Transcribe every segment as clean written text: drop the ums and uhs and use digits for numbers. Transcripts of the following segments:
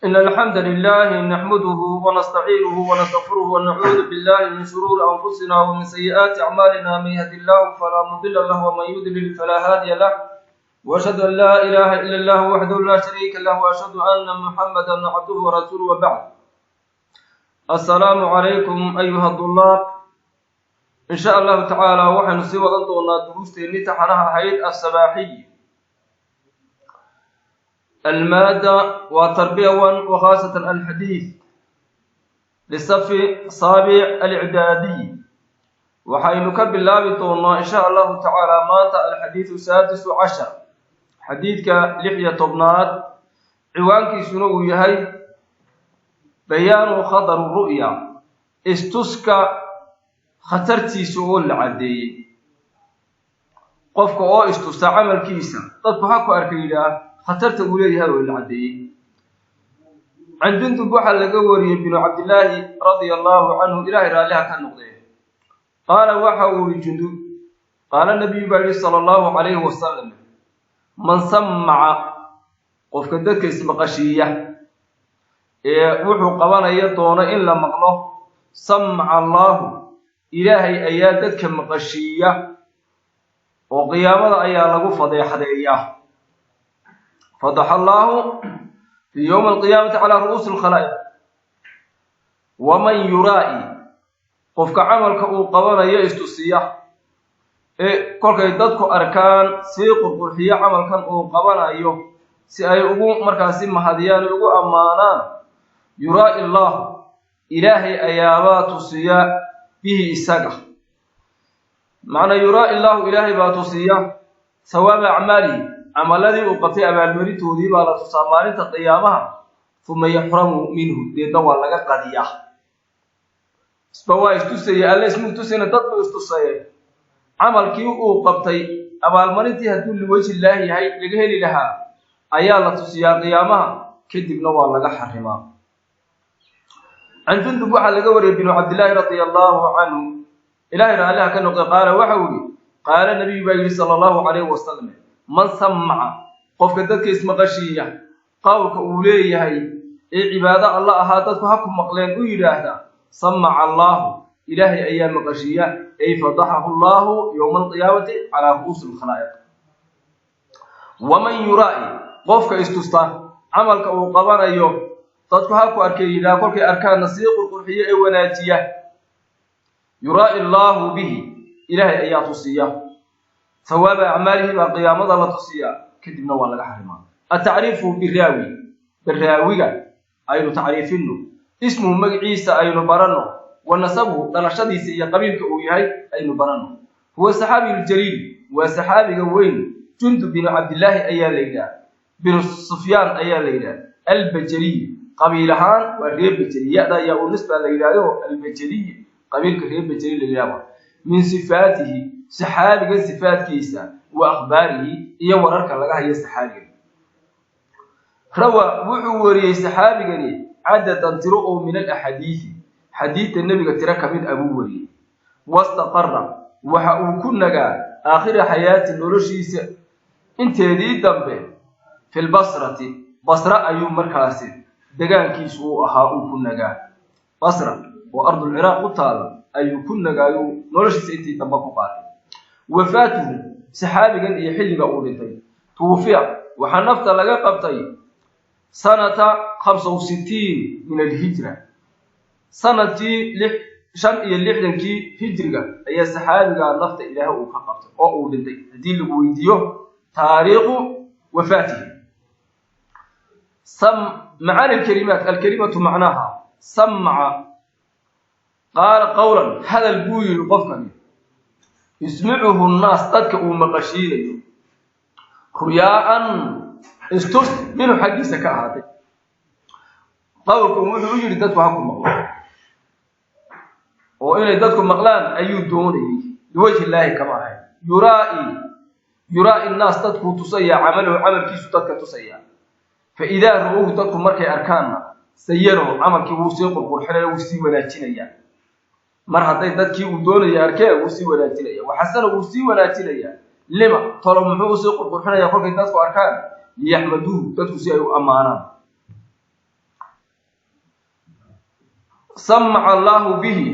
إن الحمد لله نحمده ونستعينه ونستغفره ونعوذ بالله من شرور أنفسنا ومن سيئات أعمالنا، من يهد الله فلا مضل له ومن يضلل فلا هادي له، وأشهد أن لا إله إلا الله وحده لا شريك له، وأشهد أن محمدا عبده ورسوله، وبعد. السلام عليكم أيها الطلاب. إن شاء الله تعالى waxaynu sii wadan doonaa duruusteennii taxanaha ahayd الصباحي، المادة وتربية وخاصة الحديث للصف السابع الإعدادي. Waxaynu ka bilaabi doonaa in sha Allahu tacaala maanta الحديث السادس عشر، xadiidka 16aad, ciwaankiisuna uu yahay بيان خطر الرؤيا, istuska khatartiisa oo la caddeeyey. Qofka oo istusta camalkiisa, dadku ha ku arka yidhaah, khatarta uu leeyahay oo la caddeeyey. عن جندب waxaa laga wariyey بن عبد الله رضي الله عنه, Ilahay raalliha ka noqdee, qaala, waxa uu yihi Jundub: قال النبي baa yihi صلى الله عليه وسلم: من سمع, qofka dadka ismaqashiiya ee wuxuu qabanaya doono in la maqlo, سمع الله, Ilaahay ayaa dadka maqashiiya oo qiyaamada ayaa lagu fadeexadeeyaa. فضح الله في يوم القيامة على رءوس الخلائق. ومن يرائي, qofka camalka uu qabanayo istusiya ee kolkay dadku arkaan sii qurqurxiyo camalkan uu qabanayo si ay ugu markaasi mahadiyaan, ugu ammaanaan, يرائي الله, Ilaahay ayaabaa tusiya به isaga. Macnaa يرائي الله, Ilaahay baa tusiya ثواب أعماله, camaladii uu qabtay abaalmarintoodii baa la tusaa maalinta qiyaamaha. ثم يحرم منه, deedna waa laga qadiyaa. Isba waa istusaya, Alle ismuu tusayna, dad buu istusaye. Camalkii uu qabtay abaalmarintii, hadduu لوجه الله yahay, laga heli lahaa ayaa la tusiyaa qiyaamaha, kadibna waa laga xarimaa. عن جندب waxaa laga wariyey بن عبد الله رضي الله عنه, Ilahay raalliha ka noqday, qaala, waxa uu yihi: قال النبي baa yidhi صلى الله عليه وسلم: من سمع, qofka dadka ismaqashiiya qowlka uu leeyahay ee cibaado Alla ahaa, dadku ha ku maqleen u yidhaahda, سمع الله, Ilaahay ayaa maqashiiya, ay فضحه الله يوم القيامة على رءوس الخلائق. ومن يرائي, qofka istusta camalka uu qabanayo, dadku ha ku arkay yidhaha, kolkay arkaanna sii qurqurxiyo ee wanaajiya, يرائي الله به, Ilaahay ayaa tusiya ثواب أعماله baa qiyaamada la tusiyaa, kadibna waa laga xarimaa. التعريف بالراوي, baraawiga aynu tacriifino. اسمه, magaciisa aynu baranno. ونسبه, dhalashadiisa iyo qabiilka uu yahay aynu baranno. هو الصحابي الجليل, waa saxaabiga weyn, Jundub binu Cabdillaahi ayaa la yidhaah, binu Sufyaan ayaa la yidhaah, البجلي. Qabiil ahaan waa reer Bajeli, ya-da ayaa uu nisba la yidhaahdo, البجلي, qabiilka reer Bajeli la yidhahdo. من صفاته, saxaabiga sifaadkiisa, وأخباره, iyo wararka laga hayo saxaabiga. روى, wuxuu wariyey saxaabigani عددا, tiro oo من الأحاديث, xadiidta Nebiga tiro ka mid abuu wariyey. واستقر, waxa uu ku nagaa آخر حياته, noloshiisa inteedii dambe, في البصرة, Basra ayuu markaasi degaankiisu uu ahaa, uu ku nagaa. Basra oo أرض العراق ku taala ayuu ku nagaayuu noloshiisa intii dambe ku qaatay. وفاته, saxaabigan iyo xilliga uu dhintay. توفي, waxaa nafta laga qabtay سنة 65 من الهجرة, sanadkii 65-kii hijriga ayaa saxaabigaa nafta Ilaahay uu ka qabtay oo uu dhintay. Haddii lagu weydiiyo تاريخ وفاته. معاني الكلمات. الكلمة معناها: سمع, قال قولا, hadal buu yidhi qofkani, يسمعه الناس, dadka uu maqashiinayo, رياء, istus, منه, xaggiisa ka ahaatay. Qowlku wuxuu u yidhi dadku ha ku maqlo oo inay dadku maqlaan ayuu doonayay, لوجه الله kama ahayn. يرائي, يرائي الناس, dadkuu tusayaa, عمله, camalkiisu dadka tusayaa. فإذا رءوه, dadku markay arkaanna, زينه, camalkii wuu sii qurqurxinaya, wuu sii wanaajinayaa. Mar hadday dadkii uu doonaya arkeen, wuu sii wanaajinaya. وحسنه, wuu sii wanaajinayaa. لم tolo muxuu usii qurqurxinaya kolkay dadku arkaan? ليحمدوه, dadku si ay u ammaanaan. Samaca allaahu bihi,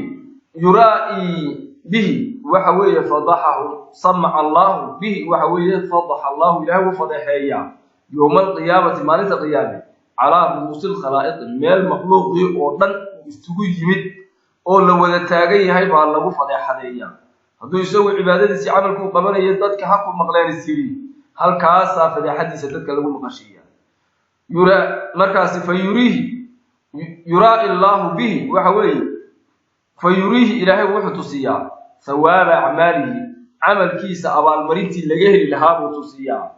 yuraa'ii bihi, waxa weeye fadaxahu. Samaca allaahu bihi waxa weeye fadaxa allahu, ilahay wuu fadeexeeyaa, yowma alqiyaamati, maalinta qiyaame, calaa ru'uusi lkhalaa'iqi, meel makhluuqii oo dhan uu isugu yimid oo la wada taagan yahay baa lagu fadeexadeeyaa. Hadduu isagu cibaadadiisii camalkuu qabanayo dadka ha ku maqleen is yidhi, halkaasaa fadeexadiisa dadka lagu maqashiiya. Yura markaasi fa yuriihi, yuraa'i allaahu bihi waxa weeye fa yuriihi, ilaahay wuxuu tusiyaa hawaaba acmaalihi, camalkiisa abaalmarintii laga heli lahaa buu tusiyaa.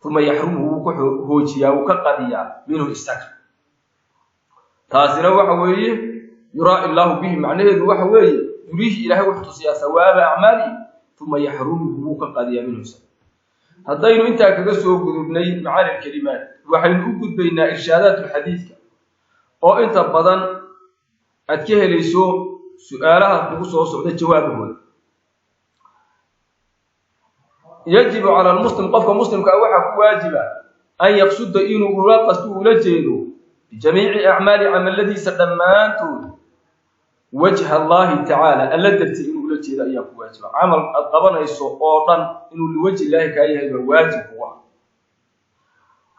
Uma yaxrumuhu, wuu ka hoojiyaa, wuu ka qadiyaa, minhu isaga. Taasina waxa weeye yuraa'i allaahu bihi, macnaheedu waxa weeye yuriihi, ilaahay wuxuu tusiyaa hawaaba acmaalihi, uma yaxrumuhu, wuu ka qadiyaa, minhu isaga. Haddaynu intaa kaga soo gudubnay macaani lkelimaat, waxaynu u gudbaynaa irshaadaatulxadiidka oo inta badan aad ka helayso su-aalaha kugu soo socda jawaabahooda. Yajibu cala lmuslim, qofka muslimka ah waxaa ku waajiba, an yaqsuda, inuu ula qasto, ula jeedo, bijamiici acmaali, camaladiisa dhammaantood, wajha allahi tacaala, alla dartii inuu ula jeedo ayaa ku waajiba. Camal aad qabanayso oo dhan inuu liwajhi illaahi kaa yahay baa waajib kugu ah.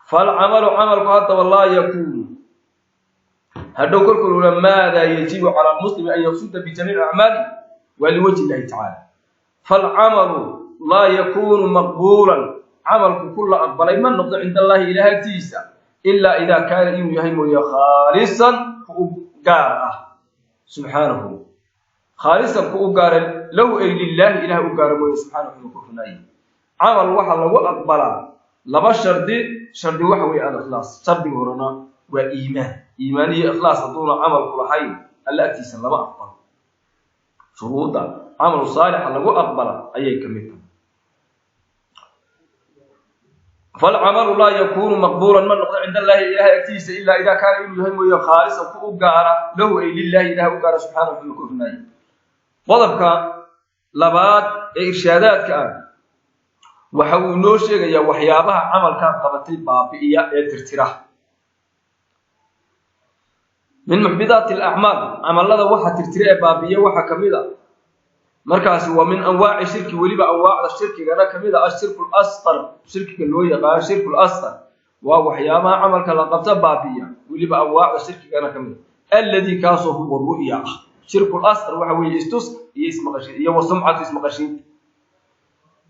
Falcamalu, camalku haddaba, laa yakuunu hadhow kolkuu ula maada yajibu cala lmuslimi an yaqsuda bijamiici acmaali waa liwajhi illahi tacaala. Falcamalu laa yakuunu maqbuulan, camalku ku la aqbalay ma noqdo, cinda allahi, ilaah agtiisa, ilaa idaa kaana, inuu yahay mooye, khaalisan, ku u gaar ah, subxaanahu, khaalisan, ku u gaara, lahu ay lilaahi, ilaah u gaara mooye, subxaanahu ku runaayey. Camal waxaa lagu aqbalaa laba shardi. Shardi waxa weeye alikhlaas, shardiga horena waa iimaan. Iimaan iyo ikhlaas hadduuna camalku lahayn, alla agtiisa lama aqbalo. Shuruudda camalu saalixa lagu aqbala ayay ka mid tahay. Falcamalu laa yakuunu maqbuulan, ma noqdo, cinda allaahi, ilahay agtiisa, ilaa idaa kaana, inuu yahay mooye, khaalisan, ku u gaara, lahu ay lilaahi, ilaah u gaara, subxaanahu wuxuu ku runaayey. Qodobka labaad ee irshaadaadka ah waxa uu inoo sheegayaa waxyaabaha camalkaa qabatay baabi'iya ee tirtira. Min muxbidaati alacmaal, camallada waxa tirtira ee baabi'iya waxaa ka mid a markaasi waa min anwaaci shirki, weliba anwaacda shirkigana ka mid a, ashirku lasqar, shirkiga loo yaqaano shirku lasqar, waa waxyaabaha camalka la qabta baabi'iya, weliba anwaacda shirkigana ka mid a, alladii kaasoo huwa ru'ya ah. Shirku lasqar waxa weeye istus iyo ismaqashiin iyo wasumcatu, ismaqashiinta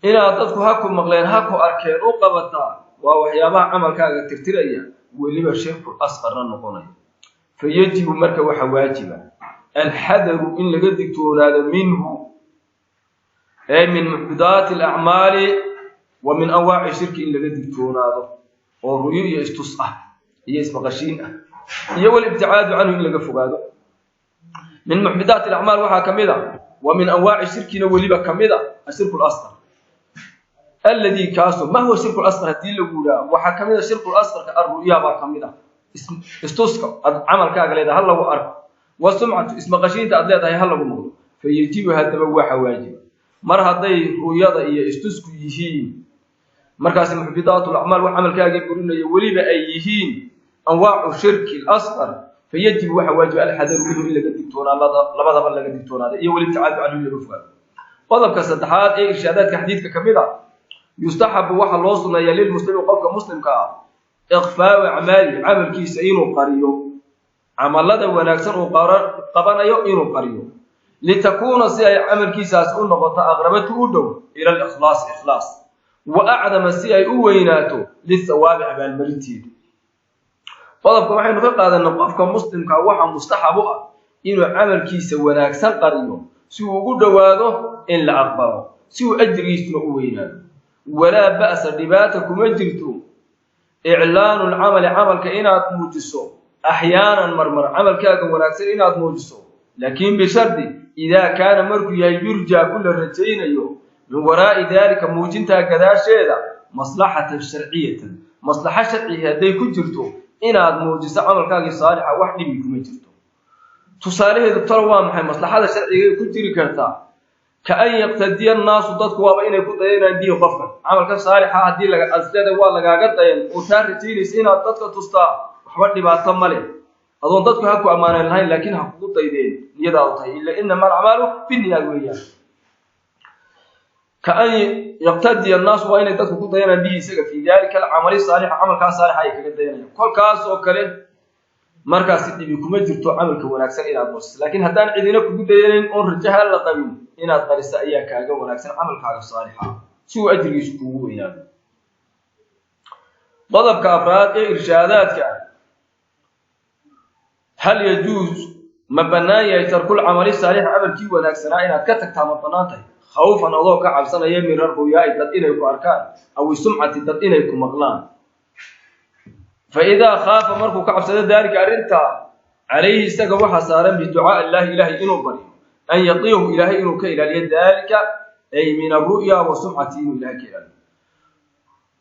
inaad dadku ha ku maqleen, ha ku arkeen u qabataa, waa waxyaabaha camalkaaga tirtiraya, weliba shirku asqarna noqonaya. Fayajibu, marka waxa waajiba, alxadaru, in laga digtoonaado, minhu ay min muxbidaati alacmaali wa min anwaaci shirki, in laga digtoonaado oo ru'yo iyo istus ah iyo ismaqashiin ah, iyo walibticaadu canhu, in laga fogaado. Min muxbidaati alacmaal waxaa ka mid a, wa min anwaaci shirkina weliba ka mid a, ashirku lasqar alladii kaaso. Ma huwa shirku lasqar haddii lagu yidhaha? Waxaa ka mid a shirku lasqarka alru'ya baa ka mid ah, istuska aad camalkaaga leedahay ha lagu arko, wasumcatu, ismaqashiinta aad leedahay ha lagu maqlo. Fayajibu, haddaba waxa waajiba, mar hadday ru'yada iyo istusku yihiin markaasi muxbidaatu lacmaal, wax camalkaagii burinaya, weliba ay yihiin anwaacu shirki lasqar, fayajibu, waxa waajiba, alxadaru minhu, in laga digtoonaa, labadaba laga digtoonaada, iyo walibticaadu canhu, in laga fogaado. Qodobka saddexaad ee irshaadaadka xadiidka ka mid a: yustaxabu, waxaa loo sunneeyaa, lilmuslimi, qofka muslimka ah, ikhfaau acmaali, camalkiisa inuu qariyo, camalada wanaagsan uu qabanayo inuu qariyo, litakuuna, si ay camalkiisaas u noqoto, aqrabatu, u dhow, ila alikhlaas, ikhlaas, wa acdama, si ay u weynaato, lithawaabi, abaalmarinteedu. Qodobka waxaynu ka qaadanay qofka muslimka waxa mustaxab u ah inuu camalkiisa wanaagsan qariyo si uu ugu dhowaado in la aqbalo, si uu ajrigiisuna u weynaado. Walaa ba'sa, dhibaata kuma jirto, iclaanu lcamali, camalka inaad muujiso, axyaanan, marmar, camalkaaga wanaagsan inaad muujiso, laakiin bishardi idaa kaana, markuu yahay, yurjaa, ku la rajaynayo, min waraa'i daalika, muujintaa gadaasheeda, maslaxatan sharciyatan, maslaxo sharciga hadday ku jirto inaad muujiso camalkaagii saalixa, wax dhibi kuma jirto. Tusaalaheedu talo waa maxay maslaxada sharciga ku jiri kartaa? Ka an yaqtadiya annaasu, dadku waaba inay ku dayanaan, bihi, qofkan camalka saalixa. Haddii laga asleeda waa lagaaga dayan oo taa rajaynaysa inaad dadka tustaa, waxba dhibaato ma leh. Adoon dadku ha ku ammaaneen lahayn, laakiin ha kugu daydeen niyadaadu tahay, ila inama alacmaalu binniyaat weeyaan. Ka an yaqtadiya annaasu, waa inay dadku ku dayanayaan, bihi isaga, fii dalika alcamali saalixa, camalkaa saalixa ay kaga dayanayaan. Kolkaas oo kale markaasi dhibi kuma jirto camalka wanaagsan inaad muujiso, laakiin haddaan cidina kugu dayanayn oon rajaha la qabin, inaad qarisa ayaa kaaga wanaagsan camalkaaga saalixa, si uu ajrigiisu kuugu weynaado. Qodobka afraad ee irshaadaadka: hal yajuus, ma bannaan yahay, tarkul camali saalixa, camalkii wanaagsanaa inaad ka tagtaa ma bannaan tahay, khawfan, adoo ka cabsanaya, min arruyaai, dad inay ku arkaan, aw sumcati, dad inay ku maqlaan? Fa idaa khaafa, markuu ka cabsado, daalika arrintaa, calayhi, isaga waxaa saaran, biducaa illaahi, ilaahay inuu baryo, an yaqiyahu, ilaahay inuu ka ilaaliyo, daalika ay min alru'ya wa sumcati, inuu ilahay ka ilaaliyo.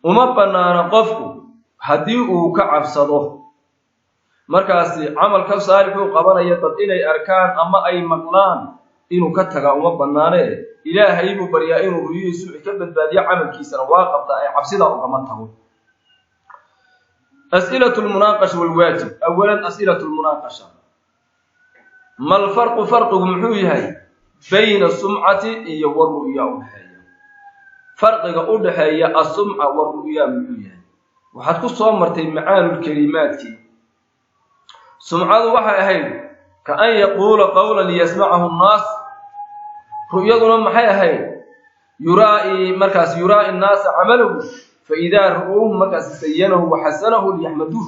Uma bannaana qofku haddii uu ka cabsado markaasi camalka saalixuu qabanaya dad inay arkaan ama ay maqlaan inuu ka tagaa uma bannaane. Ilaahay buu baryaa inuu ruyihii sumci ka badbaadiyo, camalkiisana waa qabtaa ee cabsidaa ugama tago. As'ilaة lmunaaqasha walwaajib. Awalan, as'ilaة lmunaaqasha: ma alfarqu, farqigu muxuu yahay, bayna sumcati iyo waru'ya udhexeeya? Farqiga u dhexeeya asumca waru'ya muxuu yahay? Waxaad ku soo martay macaanulkelimaadkii. Sumcadu waxay ahayd ka an yaquula qawlan liyasmacahu nnaas. Ru'yaduna maxay ahayd? Yuraa'i markaas, yuraa'i nnaasa camalahu, faidaa ra'uuhu markaas sayanahu waxasanahu liyaxmaduuh.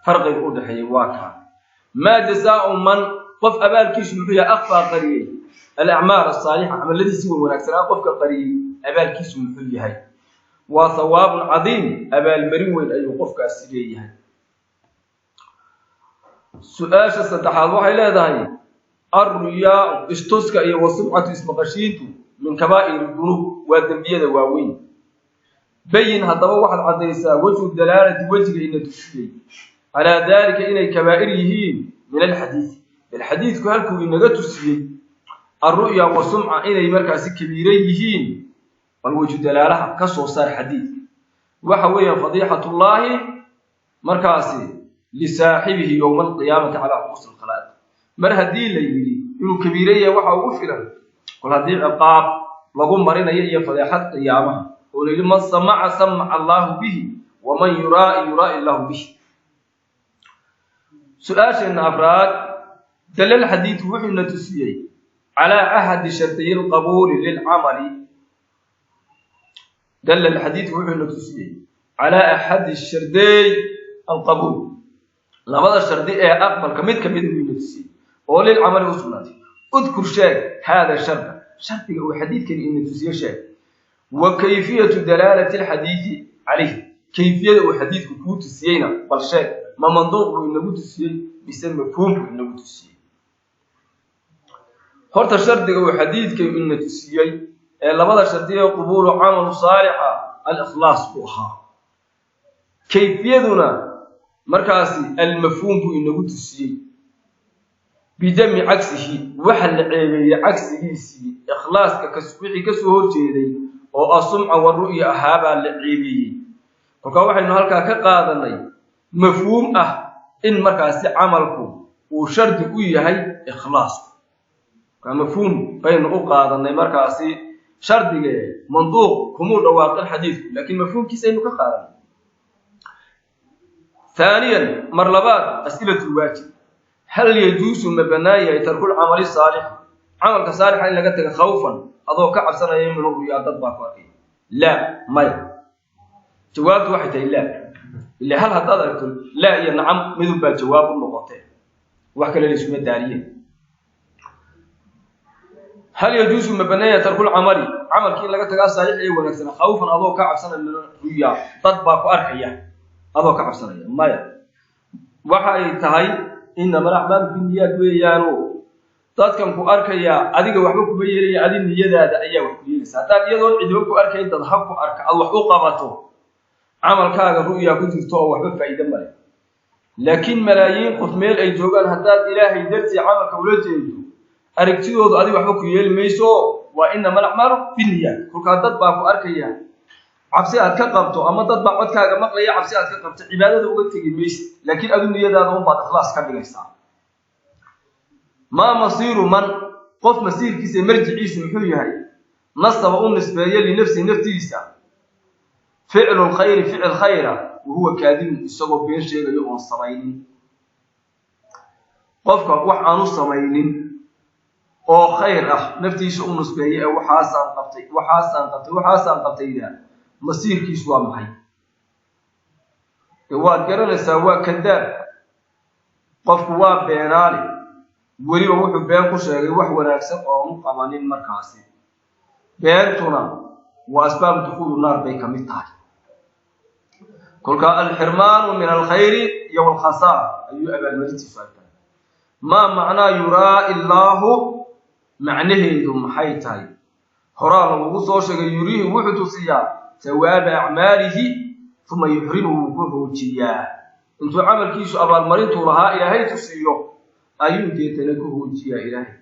Farqiga u dhexeeya waa kaa. Maa jazaau man, qof abaalkiisu muxuu yahay, akfaa, qariyey, alacmaal asaalixa, camaladiisii wan wanaagsanaa qofka qariyey abaalkiisu muxuu yahay? Waa hawaabun cadiim, abaalmarin weyn ayuu qofkaasi leeyahay. Su-aasha saddexaad waxay leedahay: alruyaau, istuska, iyo wasumcatu, ismaqashiintu, min kabaa'ir dunuub, waa dembiyada waaweyn. Bayin, haddaba waxaad caddaysaa, wajhu dalaalati, wejiga ina tusiyey, calaa daalika, inay kabaa'ir yihiin, min alxadiidi. Bal xadiidku halkuu inaga tusiyey alru'ya wasumca inay markaasi kabiire yihiin, bal wejhu dalaalaha ka soo saar xadiidka. Waxa weeyaan fadiixatullaahi markaasi lisaaxibihi yowma alqiyaamati calaa ru'uusi alkhalaa'iq. Mar haddii la yidhi inuu kabiire yahay, waxa ugu filan kol haddii ciqaab lagu marinayo iyo fadeexad qiyaamaha, oo la yidhi: man samaca samaca allaahu bihi, waman yuraa'i yuraa'i illaahu bihi. Su-aasheenna afraad: dalal xadiidku wuxuuna tusiyey calaa ahadi shardiyi lqabuuli lilcamali. Dalla alxadiidku wuxuuna tusiyey calaa axadi shardiy alqabuul, labada shardi ee aqbalka mid ka mida buu ina tusiyey oo lilcamali u sugnaatay. Udkur, sheeg, haada sharda, shardiga uu xadiidkani ina tusiye sheeg, wa kayfiyatu dalaalati alxadiidi calayh, kayfiyada uu xadiidku kuu tusiyeyna bal sheeg. Ma manduuq buu inagu tusiyey mise mafhuum buu inagu tusiyey? Horta shardiga uu xadiidka ina tusiyey ee labada shardi ee qubuulu camalu saalixa alikhlaas buu ahaa. Kayfiyaduna markaasi almafhuum buu inagu tusiyey, bidami cagsihi, waxa la ceebeeyey cagsigiisii, ikhlaaska wixii kasoo horjeeday oo asumca waru'ya ahaabaa la ceebeeyey. Kolkaa waxaynu halkaa ka qaadanay mafhuum ah in markaasi camalku uu shardi u yahay ikhlaasku. Mafhuum baynu u qaadanay markaasi shardige, manduuq kumuu dhawaaqin xadiidku, laakiin mafhuumkiisaynu ka qaadanay. Haaniyan, mar labaad, as'ilatu lwaajib: hal yajuusu, ma bannaan yahay, tarkul camali saalix, camalka saalixa in laga taga, khawfan, adoo ka cabsanaya, min ru'yaa, dad baa ku arkay? Laa, maya. Jawaabtu waxay tahay laa. Ila hal haddaad aragto laa iyo nacam midun baa jawaab u noqotee, wax kale la iskuma daariye. Hal yajuusu, ma bannaan yahay, tarkul camali, camalkii in laga tagaa, saalix ee wanaagsana, khawfan, adoo ka cabsanaya, min ru'yaa, dad baa ku arkaya, adoo ka cabsanaya? Maya. Waxa ay tahay inama alacmaalu binniyaat weeyaano, dadkan ku arkayaa adiga waxba kuma yeelaya, adi niyadaada ayaa wax ku yeelaysa. Haddaad iyadoon cidiba ku arkayn dad ha ku arka aad wax u qabato, camalkaaga ru'yaa ku jirto oo waxba faa'iide male. Laakiin malaayiin qof meel ay joogaan haddaad Ilaahay dartii camalka ula jeedo, aragtidoodu adiga waxba ku yeeli mayso. Waa inama alacmaalu binniyaat. Kolkaa dad baa ku arkaya Cabsi aad ka qabto ama dad baa codkaaga maqlaya, cabsi aad ka qabto cibaadada uga tegi maysid, laakiin adu niyadaada unbaad ikhlaas ka dhigaysaa. Maa masiiru man, qof masiirkiisa, marjiciisu muxuu yahay? Nasaba u nisbeeya linafsihi naftiisa ficlu lkhayri, ficil khayra, wahuwa kaadibun, isagoo been sheegayo oon samaynin. Qofka wax aanu samaynin oo khayr ah naftiisa u nisbeeya ee "waxaasaan qabtay, waxaasaan qabtay, waxaasaan qabtayda", masiirkiisu waa maxay? De waad garanaysaa, waa kadaab qofku, waa beenaale. Weliba wuxuu been ku sheegay wax wanaagsan oonu qabanin. Markaasi beentuna waa asbaabu dukhuulu naar bay ka mid tahay. Kolkaa alxirmaanu min alkhayri iyo walkhasaar ayuu abaalmarintiisu ay tahay. Maa macnaa yuraa'i illaahu? Macnaheedu maxay tahay? Horaa lagugu soo sheegay. Yuriihi, wuxuu tusiyaa hawaaba acmaalihi, uma yuxrimu, wuu ku hoojiyaa. Intuu camalkiisu abaalmarintuu lahaa Ilaahay tusiyo ayuu deetana ku hoojiyaa Ilaahay.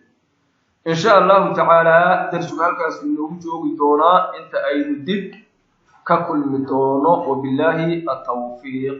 In sha Allahu tacaala, darsigu halkaasuu inoogu joogi doonaa inta aynu dib ka kulmi doono. Wabillaahi atawfiiq.